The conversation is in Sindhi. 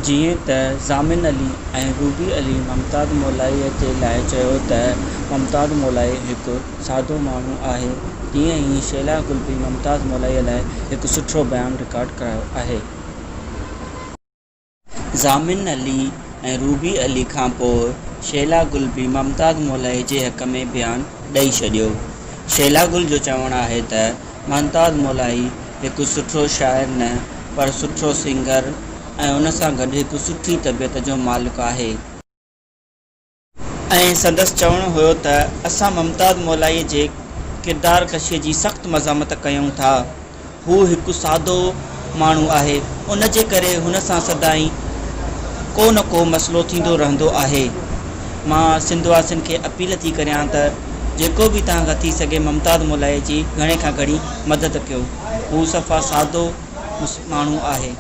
جيئن ته ضامن علي ۽ روبي علي ممتاز مولائي جي لاءِ چيو ته ممتاز مولائي هڪ سادو ماڻهو آهي تيئن ئي شيلا گل به ممتاز مولائي لاءِ هڪ سٺو بيان رڪارڊ ڪرايو آهي. ضامن علي ۽ روبي علي کانپوءِ شيلا گل به ممتاز مولائي جي حق ۾ بيان ڏئي ڇڏيو. شيلا گل جو چوڻ آهي ته ممتاز مولائي هڪ سٺو شاعر نه پر سٺو سنگر ۽ ان سان گڏ هڪ سٺي طبيعت جو مالڪ آهي. ۽ سندس چوڻ هيو ته اسان ممتاز مولائي جي ڪردار ڪشي جي سخت مذمت ڪيون ٿا، هو هڪ سادو ماڻهو آهي، ان جي ڪري هن سان سدائين ڪو نه ڪو مسئلو ٿيندو رهندو آهي. مان سنڌ واسين کي اپيل ٿي ڪريان ته جيڪو به توهان کان ٿي سگهي ممتاز مولائي جي گهڻي کان گهڻي مدد ڪيو، هو صفا سادو ماڻهو آهي.